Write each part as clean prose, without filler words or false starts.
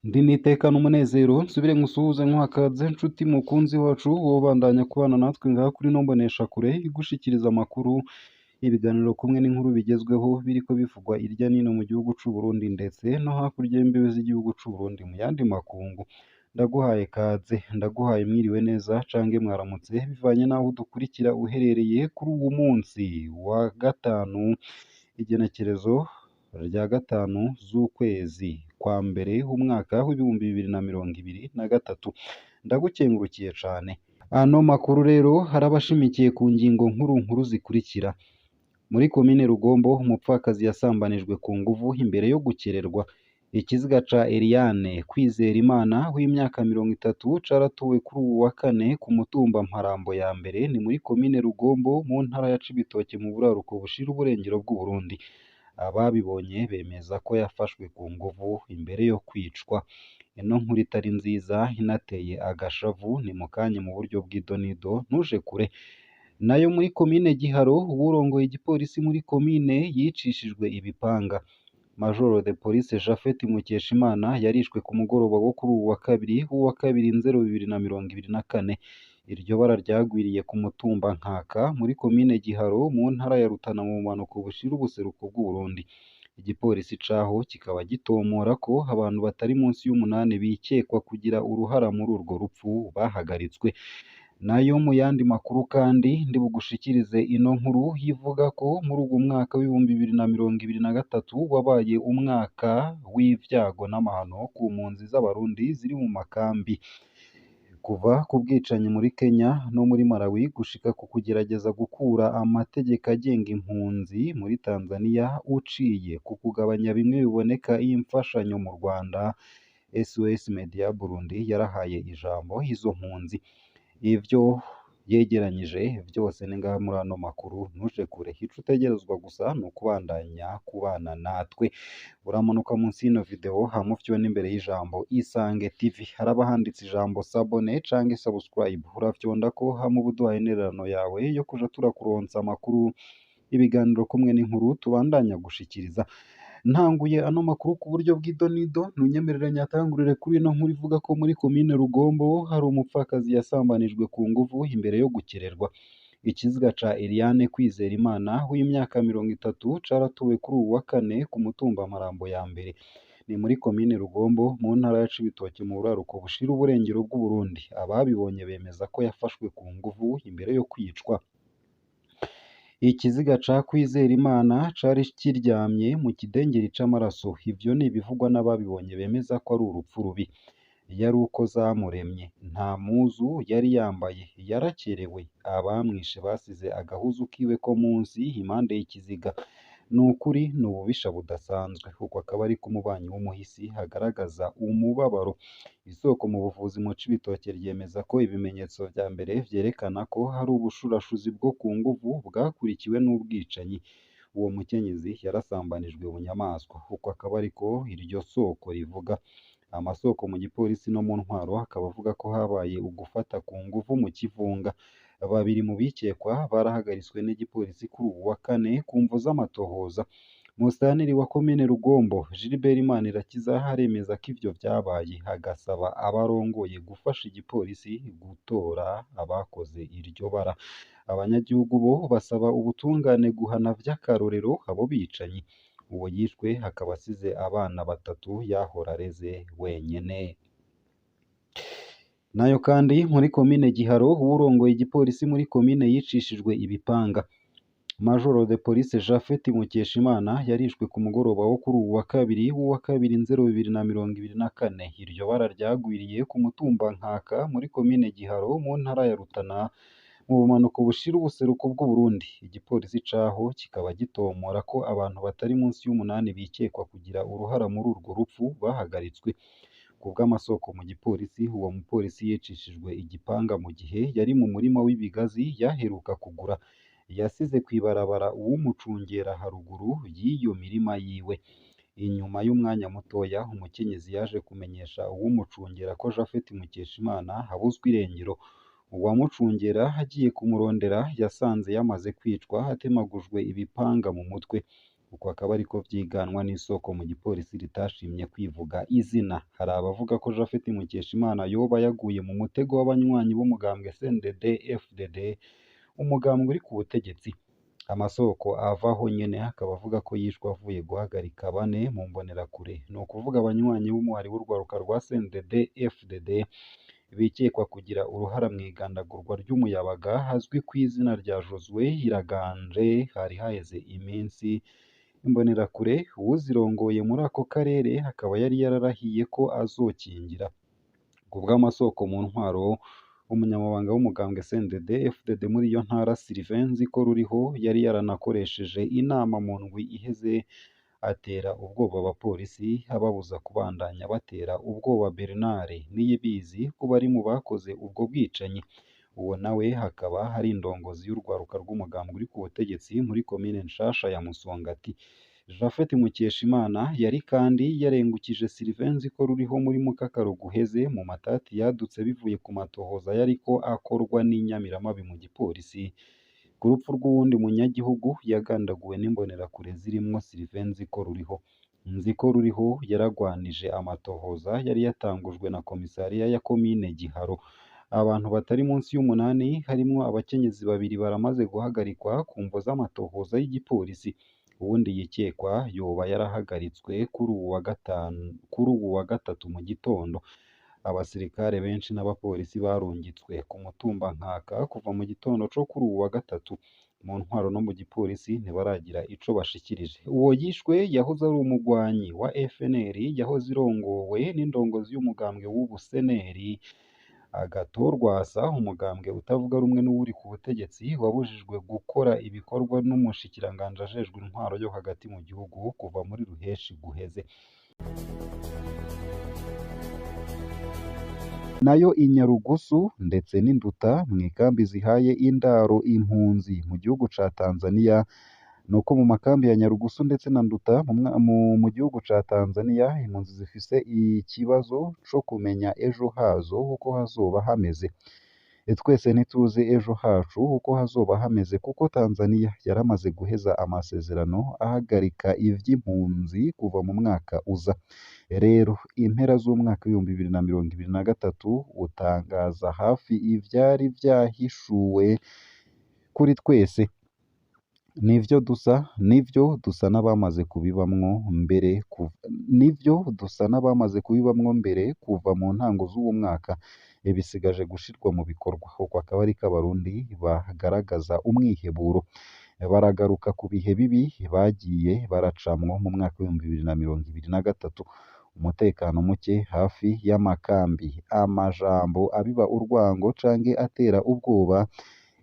Ndi n'iteka n'umunezero nsubire nkusuhuze nkuha nshuti mukunzi wacu wowe ubandanya kubana natwe ngaha kuri ino mboneshakure igushikiriza amakuru, ibiganiro kumwe n'inkuru bigezweho biriko bivugwa irya nino mu gihugu c'u Burundi ndetse no hakurya y'imbibe z'igihugu c'u Burundi mu yandi makungu. Ndaguhaye kaze, ndaguhaye mwiriwe neza cange mwaramutse bivanye n'aho udukurikira uherereye kuri uwu munsi wa gatanu, igenekerezo rya 5 z'ukwezi kwa mbere umwaka w'2023. Ndagukengurukiye cane. Ano makuru rero harabashimikiye ku ngingo nkuru nkuru zikurikira. Muri komine Rugombo umupfakazi yasambanijwe ku nguvu imbere yo gukererwa. Ikiziga ca Eliane Kwizerimana w'imyaka 30 caratowe kuri uwu wa kane ku mutumba Mparambo ya mbere, ni muri komine Rugombo mu ntara ya Cibitoke mu buraruko bushira uburengero bw'Uburundi. Ababibonye bemeza ko yafashwe ku nguvu imbere yo kwicwa. Ino nkuru itari nziza inateye agashavu ni mukanya mu buryo bw'idonido ntuje kure. Nayo muri komine Giharo uwurongoye igipolisi muri komine yicishijwe ibipanga. Majoro de Police Japhet Mukeshimana yarishwe ku mugoroba wo kuri uwu wa kabiri w'uwa 2 Nzero 2024. Iryo bara ryagwiriye ku mutumba Nkaka muri komine Giharo mu ntara ya Rutana mu bumanuko bushira ubuseruko bw'Uburundi. Igipolisi caho kikaba gitomora ko abantu batari munsi y'umunani bikekwa kugira uruhara muri urwo rupfu bahagaritswe. Nayo mu yandi makuru kandi ndibugushikirize ino nkuru ivuga ko muri uwu mwaka w'2023 wabaye umwaka w'ivyago n'amahano ku mpunzi z'Abarundi ziri mu makambi. Kuva ku bwicanyi muri Kenya no muri Malawi gushika ku kugerageza gukura amategeko agenga impunzi muri Tanzania uciye ku kugabanya bimwe biboneka imfashanyo mu Rwanda, SOS Media Burundi yarahaye ijambo izo mpunzi. Ivyo yegeranyije vyose ni ngaha muri ano makuru, ntuje kure. Ico utegerezwa gusa ni ukubandanya kubana natwe. Uramanuka munsi y'ino video hama ufyone imbere y'ijambo Isange TV, haraba handitse ijambo s'abonner canke subscribe, urafyondako hama uba uduhaye intererano yawe yo kuja turakuronsa amakuru, ibiganiro kumwe n'inkuru tubandanya gushikiriza. Ntanguye ano makuru ku buryo bw'idonido, ntunyemerere nyatangurire kuri ino nkuru ivuga ko muri komine Rugombo hari umupfakazi yasambanijwe ku nguvu imbere yo gukererwa. Ikiziga ca Eliane Kwizerimana w'imyaka 30 caratowe kuri uwu wa kane ku mutumba Mparambo ya mbere, ni muri komine Rugombo mu ntara ya Cibitoke mu buraruko bushira uburengero bw'Uburundi. Ababibonye bemeza ko yafashwe ku nguvu imbere yo kwicwa. Ikiziga ca Kwizerimana cari kiryamye mu kidengeri c'amaraso. Ivyo ni ibivugwa n'ababibonye bemeza ko ari urupfu rubi. Yari uko zamuremye, nta mpuzu yari yambaye, yarakerewe. Abamwishe basize agahuzu kiwe ko munsi impande y'ikiziga. Ni ukuri ni ububisha budasanzwe. Uko akaba ariko umubanyi w'umuhisi agaragaza umubabaro. Isoko mu buvuzi mu Cibitoke ryemeza ko ibimenyetso vya mbere vyerekana ko hari ubushurashuzi bwo ku nguvu bwakurikiwe n'ubwicanyi. Uwo mukenyezi yarasambanijwe bunyamaswa. Uko akaba ariko iryo soko rivuga. Amasoko mu gipolisi no mu ntwaro akaba avuga ko habaye ugufata ku nguvu mu kivunga. Babiri mu bikekwa barahagaritswe n'igipolisi kuri uwu wa kane ku mvo z'amatohoza. Musitanteri wa komine Rugombo Gilbert Manirakiza aremeza ko ivyo vyabaye, agasaba abarongoye gufasha igipolisi gutora abakoze iryo bara. Abanyagihugu bo basaba ubutungane guhana vy'akarorero abo bicanyi. Uwo yishwe akaba asize abana 3 yahora areze wenyene. Nayo kandi muri komine Giharo uwurongoye igipolisi muri komine yicishijwe ibipanga. Majoro de Police Japhet Mukeshimana yarishwe ku mugoroba wo kuri uwu wa kabiri w'uwa 2 Nzero 2024. Iryo bara ryagwiriye ku mutumba Nkaka muri komine Giharo mu ntara ya Rutana mu bumanuko bushira ubuseruko bw'Uburundi. Igipolisi caho kikaba gitomora ko abantu batari munsi y'umunani bikekwa kugira uruhara muri urwo rupfu bahagaritswe. Ku bw'amasoko mu gipolisi, uwo mupolisi yicishijwe igipanga mu gihe yari mu murima w'ibigazi yaheruka kugura. Yasize kw'ibarabara uwumucungera haruguru y'iyo mirima yiwe. Inyuma y'umwanya mutoya umukenyezi yaje kumenyesha uwumucungera ko Japhet Mukeshimana abuzwe irengero. Uwamucungera agiye kumurondera yasanze yamaze kwicwa atemagujwe ibipanga mu mutwe. Uko akaba ariko vyiganwa n'isoko mu gipolisi ritashimye kwivuga izina. Hari abavuga ko Japhet Mukeshimana yoba yaguye mu mutego w'abanywanyi b'umugambwe CNDD FDD, umugambwe uri ku butegetsi. Amasoko avaho nyene akaba avuga ko yishwe avuye guhagarika bane mu mbonerakure, ni ukuvuga abanywanyi b'umuhari w'urwaruka rwa CNDD FDD bikekwa kugira uruhara mw'igandagurwa ry'umuyabaga azwi ku izina rya Josue Iraganje. Hari haheze iminsi imbonerakure uwuzirongoye muri ako karere akaba yari yararahiye ko azokingira. Kubw'amasoko mu ntwaro, umunyamabanga w'umugambwe CNDD FDD muri iyo ntara Sylvain Nzikoruriho yari yaranakoresheje inama mu ndwi iheze atera ubwoba abapolisi ababuza kubandanya batera ubwoba Bernard Niyibizi ko bari mu bakoze ubwo bwicanyi. Uwo nawe hakaba hari indongozi y'urwaruka rw'umugambwe uri ku butegetsi muri komine Nshasha ya Musongati. Japhet Mukeshimana yari kandi yarengukije Sylvain Nzikoruriho muri Mukakaro guheze mu matati yadutse bivuye ku matohoza yariko akorwa n'inyamiramabi mu gipolisi ku rupfu rw'uwundi munyagihugu yagandaguwe n'imbonerakure zirimwo Sylvain Nzikoruriho. Nzikoruriho yaragwanije amatohoza yari yatangujwe na komisariya ya komine Giharo. Abantu batari munsi y'umunani harimwo abakenyezi babiri baramaze guhagarikwa ku mvo z'amatohoza y'igipolisi. Uwundi yikekwa yoba yarahagaritswe kuri uwu wa gatatu mu gitondo. Abasirikare benshi n'abapolisi barungitswe ku mutumba Nkaka kuva mu gitondo co kuri uwu wa gatatu. Mu ntwaro no mu gipolisi ntibaragira ico bashikirije. Uwo yishwe yahoze ari umugwanyi wa FNL yahoze irongowe n'indongozi y'umugambwe w'ubu CNL Agathon Rwasa, umugambwe utavuga rumwe n'uwuri ku butegetsi wabujijwe gukora ibikorwa n'umushikiranganji ajejwe intwaro yo hagati mu gihugu kuva muri ruheshi guheze. Nayo i Nyarugusu ndetse n'Induta mw'ikambi zihaye indaro impunzi mu gihugu ca Tanzania, nuko mu makambi ya Nyarugusu ndetse na Nduta mu gihugu ca Tanzania impunzi zifise ikibazo co kumenya ejo hazo uko hazoba hameze. Twese ntituzi ejo hacu uko hazoba hameze kuko Tanzania yaramaze guheza amasezerano ahagarika ivy'impunzi kuva mu mwaka uza. Rero impera z'umwaka w'2023 utangaza hafi ivyari vyahishuwe kuri twese. Nivyo dusa n'abamaze kubibamwo mbere nivyo dusa n'abamaze kubibamwo mbere kuva mu ntango z'uwo mwaka, bisigaje gushirwa mu bikorwa. Uko akaba ariko Abarundi bagaragaza umwiheburo, baragaruka ku bihe bibi bagiye baracamwo mu mwaka w'2023. Umutekano muke hafi y'amakambi, amajambo abiba urwango canke atera ubwoba,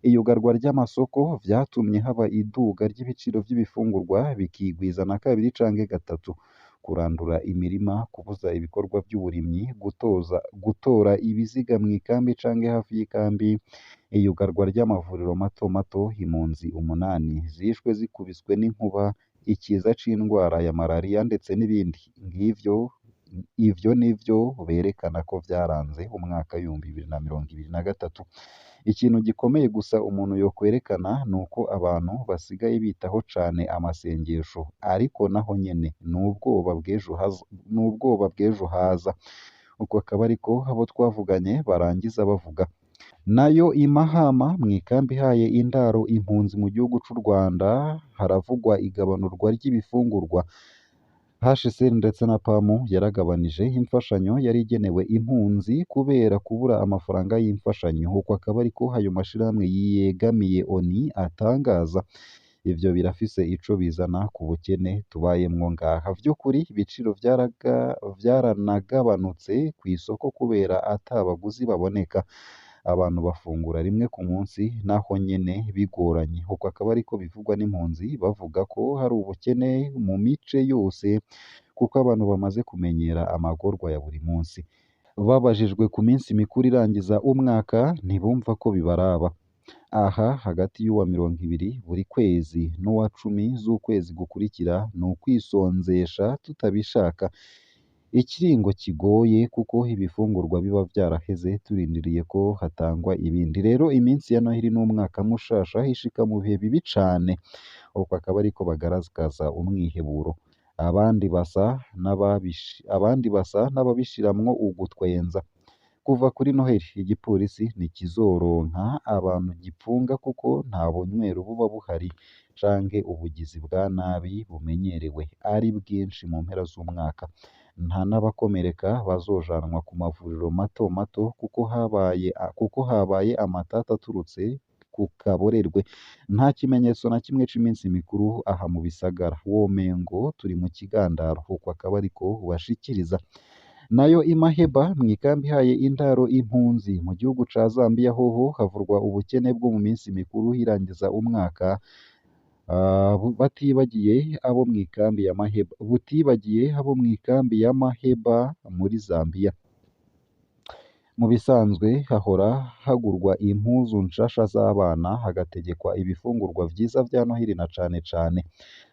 iyugarwa ry'amasoko vyatumye haba iduga ry'ibiciro vy'ibifungurwa bikigwiza na kabiri canke gatatu, kurandura imirima, kubuza ibikorwa vy'uburimyi, gutora ibiziga mw'ikambi canke hafi y'ikambi, iyugarwa ry'amavuriro mato mato, impunzi 8 zishwe zikubiswe n'inkuba, ikiza c'indwara ya malariya ndetse n'ibindi. Ngivyo ivyo nivyo berekana ko vyaranze umwaka w'2023. Ikintu gikomeye gusa umuntu yokwerekana nuko abantu basigaye bitaho cane amasengesho, ariko naho nyene n'ubwoba bw'ejo haza. Uko akaba ariko abo twavuganye barangiza bavuga. Nayo i Mahama mw'ikambi ihaye indaro impunzi mu gihugu c'u Rwanda haravugwa igabanurwa ry'ibifungurwa. HCR ndetse na PAM yaragabanije imfashanyo yari igenewe impunzi kubera kubura amafaranga y'imfashanyo. Uko akaba ariko ayo mashirahamwe yegamiye ONU atangaza. Ivyo birafise ico bizana ku bukene tubayemwo ngaha. Vy'ukuri ibiciro vyaranagabanutse kw'isoko kubera ata baguzi baboneka. Abantu bafungura rimwe ku munsi naho nyene bigoranye. Uko akaba ariko bivugwa n'impunzi bavuga ko hari ubukene mu mice yose kuko abantu bamaze kumenyera amagorwa ya buri munsi. Babajijwe ku minsi mikuru irangiza umwaka ntibumva ko bibaraba. Aha hagati y'uwa 20 buri kwezi n'uwa 10 z'ukwezi gukurikira ni ukwisonzesha tutabishaka. Ikiringo kigoye kuko ibifungurwa biba vyaraheze turindiriye ko hatangwa ibindi. Rero iminsi ya Noheli n'umwaka mushasha ishika mu bihe bibi cane. Uko akaba ariko bagaragaza umwiheburo. Abandi basa n'ababishiramwo ugutwenza. Kuva kuri Noheli igipolisi ntikizoronka abantu gipfunga kuko nta bunywero buba buhari canke ubugizi bwa nabi bumenyerewe ari bwinshi mu mpera z'umwaka. Nta n'abakomereka bazojanwa ku mavuriro mato mato kuko habaye amatati aturutse ku kaborerwe. Nta kimenyetso na kimwe c'iminsi mikuru aha mu bisagara, womengo turi mu kigandaro. Uko akaba ariko bashikiriza. Nayo i Maheba mw'ikambi ihaye indaro impunzi mu gihugu ca Zambia hoho havurwa ubukene bwo mu minsi mikuru irangiza umwaka, batibagiye abo mw'ikambi ya Maheba, butibagiye abo mw'ikambi ya Maheba muri Zambia. Mu bisanzwe hahora hagurwa impuzu nshasha z'abana, hagategekwa ibifungurwa vyiza vya Noheli na cane cane,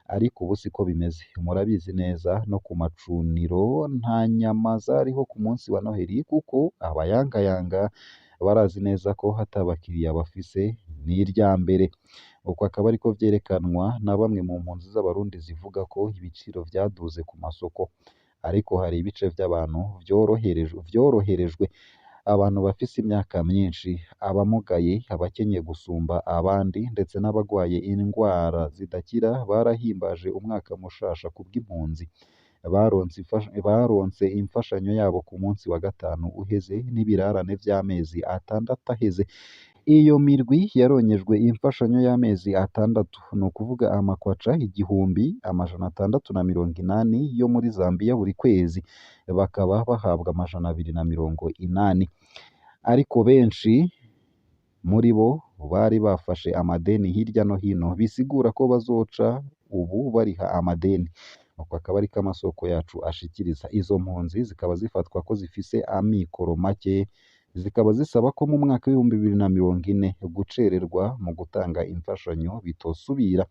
ariko ubu siko bimeze. Murabizi neza no ku macuniro nta nyama zariho ku munsi wa Noheli kuko abayangayanga barazi neza ko ata bakiriya bafise n'irya mbere. Uko akaba ariko vyerekanwa na bamwe mu mpunzi z'Abarundi zivuga ko ibiciro vyaduze ku masoko, ariko hari ibice vy'abantu vyoroherejwe. Abantu bafise imyaka myinshi, abamugaye, abakenye gusumba abandi ndetse n'abagwaye indwara zidakira barahimbaje umwaka mushasha kubw'impunzi. Baronse imfashanyo yabo ku munsi wa gatanu uheze n'ibirarane vy'amezi 6 aheze. Iyo mirwi yaronkejwe imfashanyo y'amezi 6, ni ukuvuga amakwaca 1680 yo muri Zambia buri kwezi, bakaba bahabwa 280. Ariko benshi muri bo bari bafashe amadeni hirya no hino, bisigura ko bazoca ubu bariha amadeni. Uko akaba ariko amasoko yacu ashikiriza. Izo mpunzi zikaba zifatwa ko zifise amikoro make, zikaba zisaba ko mu mwaka w'2040 gucererwa mu gutanga imfashanyo bitosubira.